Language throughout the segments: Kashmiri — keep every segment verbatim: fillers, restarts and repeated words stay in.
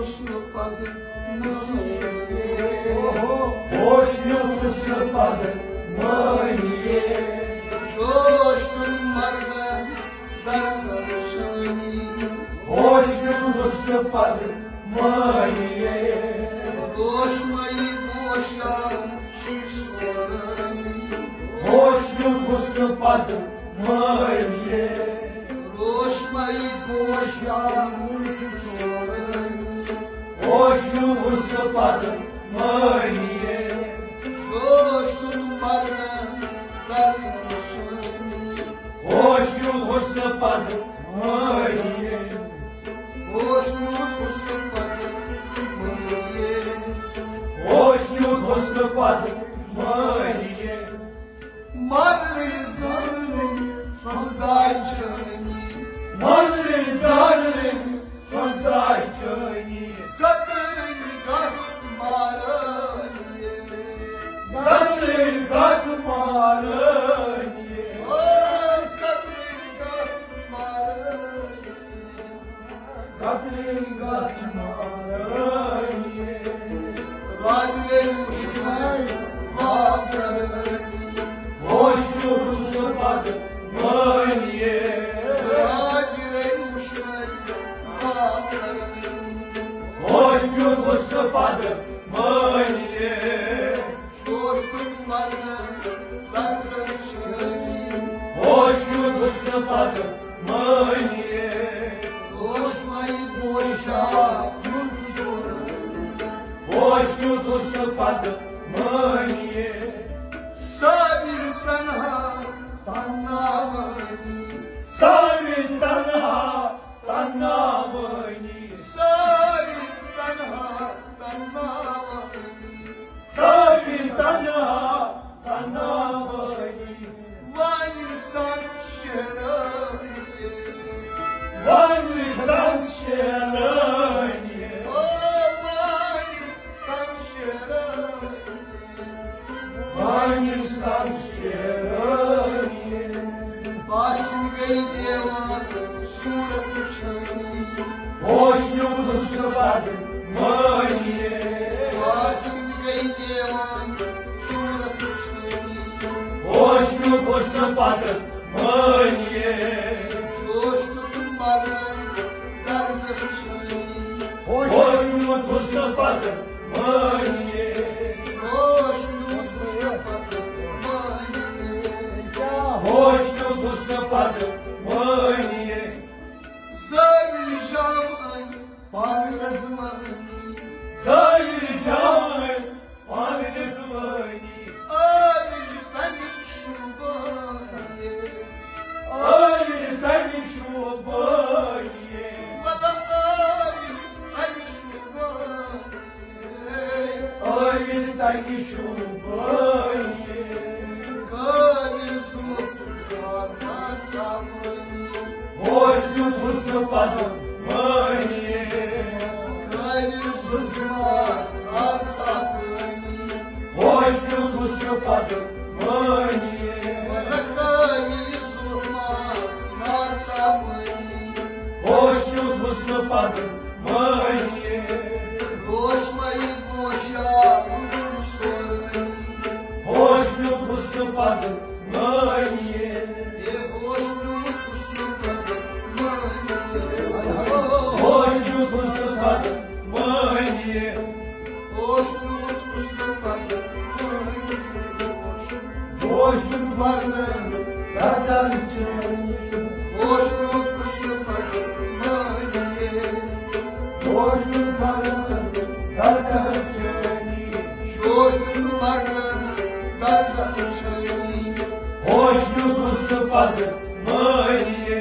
حسنہٕ پتہٕ مٲنِیے۔ ہوش نیوٗتھُس نہٕ پتہٕ مٲنِیے۔ جوش تُل مردن دردن شٲنی۔ ہوش نیوٗتھُس نہٕ پتہٕ مٲنِیے۔ روشمایی گوشان چھُے سورٲنی۔ ہوش نیوٗتھُس نہٕ پتہٕ مٲنِیے۔ روشمایی گوشان چھُے سورٲنی۔ ہوش نیوٗتھُس نہٕ پتہٕ مٲنِیے۔ جوش تُل مردن دردن شٲنی۔ ہوش نیوٗتھُس نہٕ پتہٕ مٲنِیے۔ ہوش نیوٗتھُس نہٕ پتہٕ مٲنِیے۔ ہوش نیوٗتھُس نہٕ پتہٕ مٲنِیے۔ مادرٕنۍ زانٕنۍ سۄنٛداے چٲنی۔ مادرٕنۍ زانٕنۍ سۄنٛداے چٲنی۔ کترٕنۍ کتھ مارٲنی۔ کترٕنۍ کتھ مارٲنی۔ او کترٕنۍ کتھ مارٲنی۔ قدرٕنۍ کتھ مارٲنی۔ راجہِ گٔے مُشکِل خواب کرٲنی۔ ہوش نیوٗتھُس نہٕ پتہٕ مٲنِیے۔ راجہِ گٔے مُشکِل خواب کرٲنی۔ ہوش نیوٗتھُس نہٕ پتہٕ مٲنِیے۔ جوش تُل مردن دردن شٲنی۔ ہوش نیوٗتھُس نہٕ پتہٕ مٲنِیے۔ روشمایی گوشان چھُے سورٲنی۔ ہوش نیوٗتھُس نہٕ پتہٕ مٲنِیے۔ صابر تنہا تنہا مٲنی۔ صابر تنہا تنہا مٲنی۔ صابر تنہا تنہا مٲنی۔ صابر تنہا تنہا مٲنی۔ وانہِ سان شیرٲنی۔ وانہِ سان شیرٲنی۔ او وانہِ سان شیرٲنی۔ وانہِ سان شیرٲنی۔ باسِم گٔے دیوان صوٗرت وٕچھٲنی۔ ہوش نیوٗتھُس نہٕ پتہٕ مٲنِیے۔ باسِم گٔے دیوان صوٗرت وٕچھٲنی۔ ہوش نیوٗتھُس نہٕ پتہٕ مٲنِیے۔ جوش تُل مردن دردن شٲنی۔ ہوش نیوٗتھُس نہٕ پتہٕ مٲنِیے۔ ہوش نیوٗتھُس نہٕ پتہٕ مٲنِیے۔ ہوش نیوٗتھُس نہٕ پتہٕ مٲنِیے۔ زٲوِج جام أنۍ پانہٕ رضوٲنی۔ زٲوِج جام أنۍ پانہٕ رضوٲنی۔ عٲلِج تَمِچ شوٗبٲنی۔ عٲلِج تَمِچ شوٗبٲنی۔ مطلب عٲلِج تَمِچ شوٗبٲنی۔ عٲلِج تَمِچ شوٗبٲنی۔ قٲبِل ظُلُف ہوش نیوٗتھُس نہٕ پتہٕ مٲنِیے۔ قٲبِل ظُلُف ہوش نیوٗتھُس نہٕ پتہٕ مٲنِیے۔ قٲبِل ظُلُف ہوش نیوٗتھُس نہٕ پتہٕ مٲنِیے۔ روشمایی گوشان چھُے سورٲنی۔ ہوش نیوٗتھُس نہٕ پتہٕ مٲنِیے۔ اے ہوش نیوٗتھُس نہٕ پتہٕ مٲنِیے۔ ہوش نیوٗتھُس نہٕ پتہٕ مٲنِیے۔ ہوش نیوٗتھُس نہٕ پتہٕ مٲنِیے۔ ہوش نیوٗتھُس نہٕ پتہٕ مٲنِیے۔ ہوش نیوٗتھُس نہٕ پتہٕ مٲنِیے۔ ہوش نیوٗتھُس نہٕ پتہٕ مٲنِیے۔ ہوش نیوٗتھُس نہٕ پتہٕ مٲنِیے۔ ہوش نیوٗتھُس نہٕ پتہٕ مٲنِیے۔ ہوش نیوٗتھُس نہٕ پتہٕ مٲنِیے۔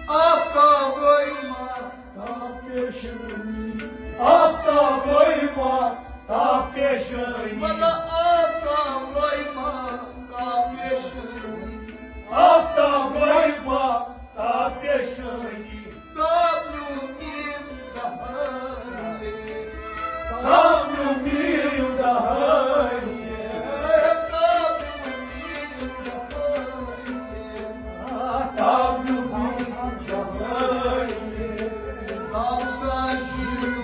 آفتابے ماہتاب پیشٲنی۔ آفتابے ماہتاب پیشٲنی۔ وَلہٕ آفتابے ماہتاب پیشٲنی۔ آفتابے ماہتاب پیشٲنی۔ تاب نیوٗ میٖم دہٲنی۔ تاب نیوٗ میٖم دہٲنی۔ تاب نیوٗ میٖم دہٲنی۔ تاب نیوٗ میٖم دہٲنی۔ تاب سان شیٖن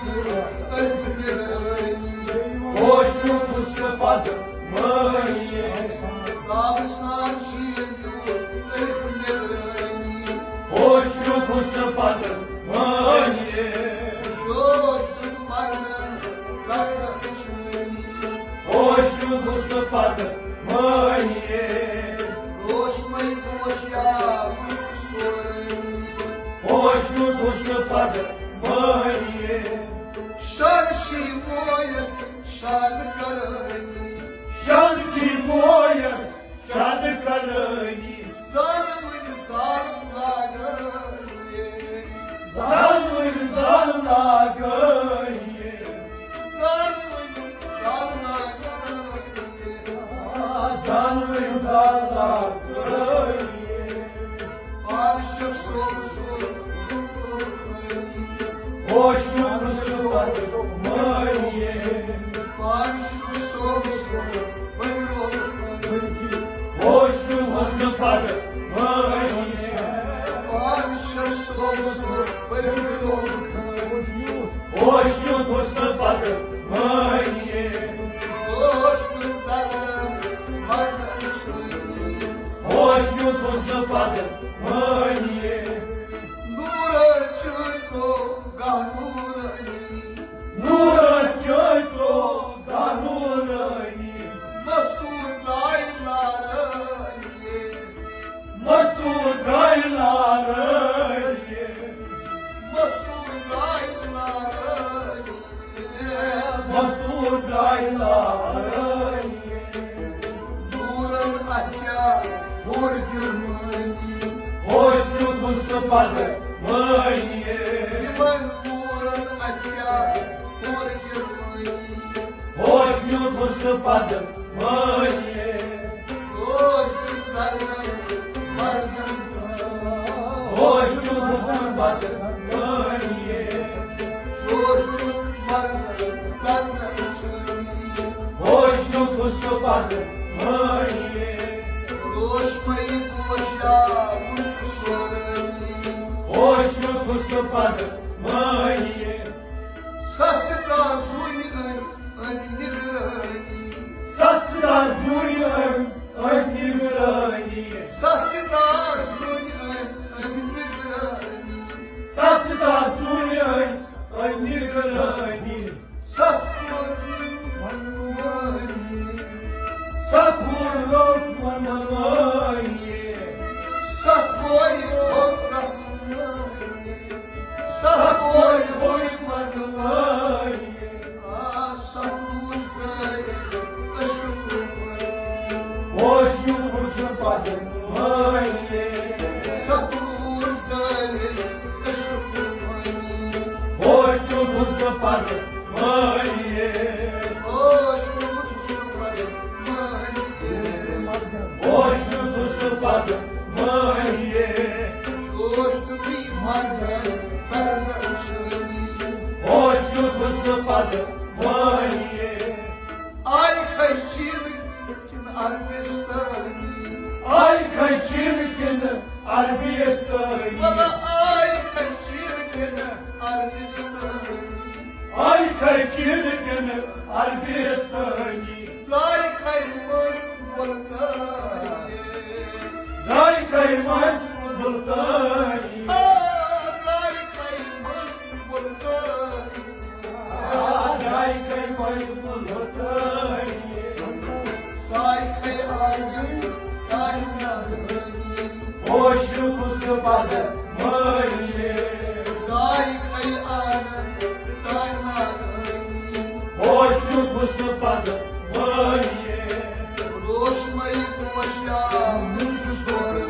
ہوشیار چھُ سورُے۔ ہوش نیوٗتھُس نہٕ پتہٕ مٲنِتھ۔ شان چھُے مویَس شان کرٲنی۔ شان چھُے مویَس شان کرٲنی۔ زانوٕنۍ زان لاگٲنی۔ زانوٕنۍ زان لاگٲنی۔ زانوٕنۍ زان لاگٲنی۔ زانوٕنۍ زان لاگٲنی۔ پارشک صوب سُنٛد ہوش نیوٗتھُس نہٕ پتہٕ مٲنِتھ۔ پارشک صوب سُنٛد بنیوکھ۔ ہوش نیوٗتھُس نہٕ پتہٕ مٲنِتھ۔ پارشک صوب سُنٛد بنیوکھ۔ ہوش نیوٗتھُس نہٕ پتہٕ مٲنِتھ۔ ہوش نیوٗتھُس نہٕ پتہٕ مٲنِتھ۔ ہوش نیوٗتھُس نہٕ پتہٕ مٲنِتھ۔ نوٗرَس چٲنۍ ترٛوو گاہ نوٗرٲنی۔ نوٗرَس چٲنۍ ترٛوو گاہ نوٗرٲنی۔ مستوٗر درٛاے لارٲنی۔ مستوٗر درٛاے لارٲنی۔ مستوٗر درٛاے لارٲنی۔ مستوٗر درٛاے لارٲنی۔ نوٗرَن اَتھِ کیٛاہ کوٚر گِرمٲنی۔ ہوش نیوٗتھُس نہٕ پتہٕ مٲنِتھ۔ یِمَن نوٗرَن اَتھِ کیٛاہ کوٚر گِرمٲنی۔ ہوش نیوٗتھُس نہٕ پتہٕ مٲنِتھ۔ ہوش نیوٗتھُس نہٕ پتہٕ مٲنِتھ۔ ہوش نیوٗتھُس نہٕ پتہٕ مٲنِتھ۔ روشمَے گوشا وُچھ سورُے۔ ہوش نیوٗتھُس نہٕ پتہٕ مٲنِتھ۔ ستھ ستار زوٗنہِ أنۍ أنۍ نگرٲنی۔ ستھ ستار زوٗنہِ أنۍ أنۍ نگرٲنی۔ ستھ ستار زوٗنہِ أنۍ أنۍ نگرٲنی۔ ستھ ستار زوٗنہِ أنۍ أنۍ نگرٲنی۔ ستھ وُہُر منمٲنی۔ ستھ وُہُر منمٲنی۔ ستھ وُہُر رحمٲنی۔ ستھ وُہُر منمٲنی۔ آ، ستھ وُہُر زٲلِتھ عشق طوفٲنی۔ ہوش نیوٗتھُس نہٕ پتہٕ مٲنِتھ۔ ستھ وُہُر زٲلِتھ عشق طوفٲنی۔ ہوش نیوٗتھُس نہٕ پتہٕ مٲنِتھ۔ ہوش نیوٗتھُس نہٕ پتہٕ مٲنِتھ۔ ہوش نیوٗتھُس نہٕ پتہٕ مٲنِتھ۔ ہوش نیوٗتھُس نہٕ پتہٕ مٲنِتھ۔ آے کھے چیٖنہٕ کِنہٕ عربستٲنی؟ آے کھے چیٖنہٕ کِنہٕ عربستٲنی؟ وَلہٕ آے کھے چیٖنہٕ کِنہٕ عربستٲنی؟ آے کھے چیٖنہٕ کِنہٕ عربستٲنی؟ درٛاے کھے مٔنٛزۍ مُلتٲنی۔ درٛاے کھے مٔنٛزۍ مُلتٲنی۔ آ، درٛاے کھے مٔنٛزۍ مُلتٲنی۔ آ، درٛاے کھے مٔنٛزۍ مُلتٲنی۔ ساے کھے آنٛگن ساے نادٲنی۔ ہوش نیوٗتھُس نہٕ پتہٕ مٲنِتھ۔ ساے کھے آنٛگن ساے نادٲنی۔ ہوش نیوٗتھُس نہٕ پتہٕ مٲنِتھ۔ روشمَے گوشا وُچھ سورُے۔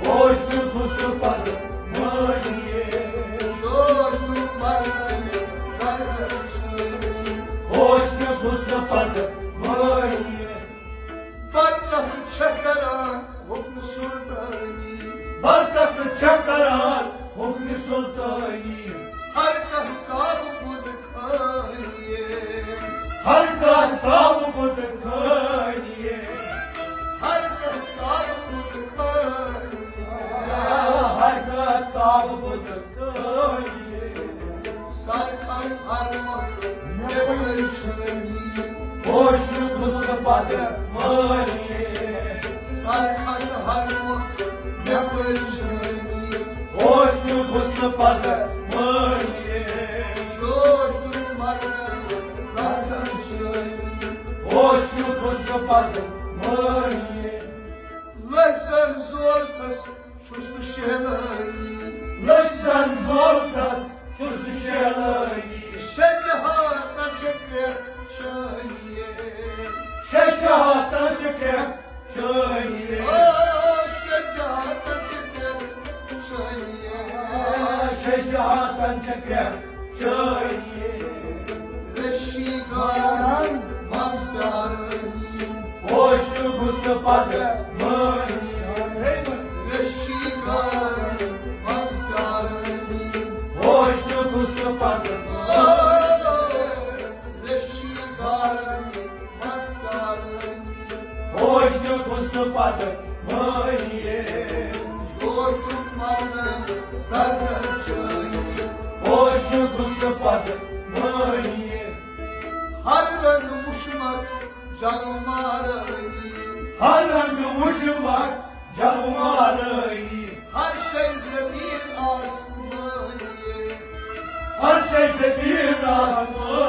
ہوش نیوٗتھُس نہٕ پتہٕ مٲنِتھ۔ شوش تہٕ مردن گردن چھٲنی۔ ہوش نیوٗتھُس نہٕ پتہٕ مٲنِتھ۔ بطخ چھےٚ کران حُکمِ سُلطٲنی۔ بطخ چھےٚ کران حُکمِ سُلطٲنی۔ ہر کانٛہہ کعبہٕ بُت کھٲنِتھ۔ ہر کانٛہہ کعبہٕ بُت کھٲنِتھ۔ ہر کانٛہہ کعبہٕ بُت کھٲنِتھ۔ ہر کانٛہہ کعبہٕ بُت کھٲنِتھ۔ سر کھنٛڈ ہر مۄکھ مےٚ پٔرۍ چھٲنی۔ ہوش نیوٗتھُس نہٕ پتہٕ مٲنِتھ۔ سر کھنٛڈ ہر مۄکھ مےٚ پٔرۍ چھٲنی۔ ہوش نیوٗتھُس نہٕ پتہٕ مٲنِتھ۔ شوش تہٕ مردن گردن چھٲنی۔ ہوش نیوٗتھُس نہٕ پتہٕ مٲنِتھ۔ لٔسن ہاتن چھِ کرٛٮ۪کھ چٲنی۔ رشی گارن منٛز پیارٲنی۔ ہوش گوٚژھ نہٕ پتہٕ مٲنی۔ رشی گارن منٛز پیارٲنی۔ ہوش گوٚژھ نہٕ پتہٕ مٲنی۔ رشی گارن منٛز پیارٲنی۔ ہوش گوٚژھ نہٕ پتہٕ مٲنی۔ ہوش گوٚژھ پتہٕ دردن چٲنی۔ ہوش گوٚژھ نہٕ پتہٕ مٲنی۔ ہر رنگ وُچھمکھ جل مارٲنی۔ ہر رنگ وُچھمکھ جل مارٲنی۔ ہر شے زمین آسمٲنی۔ ہر شے زمین آسمٲنی۔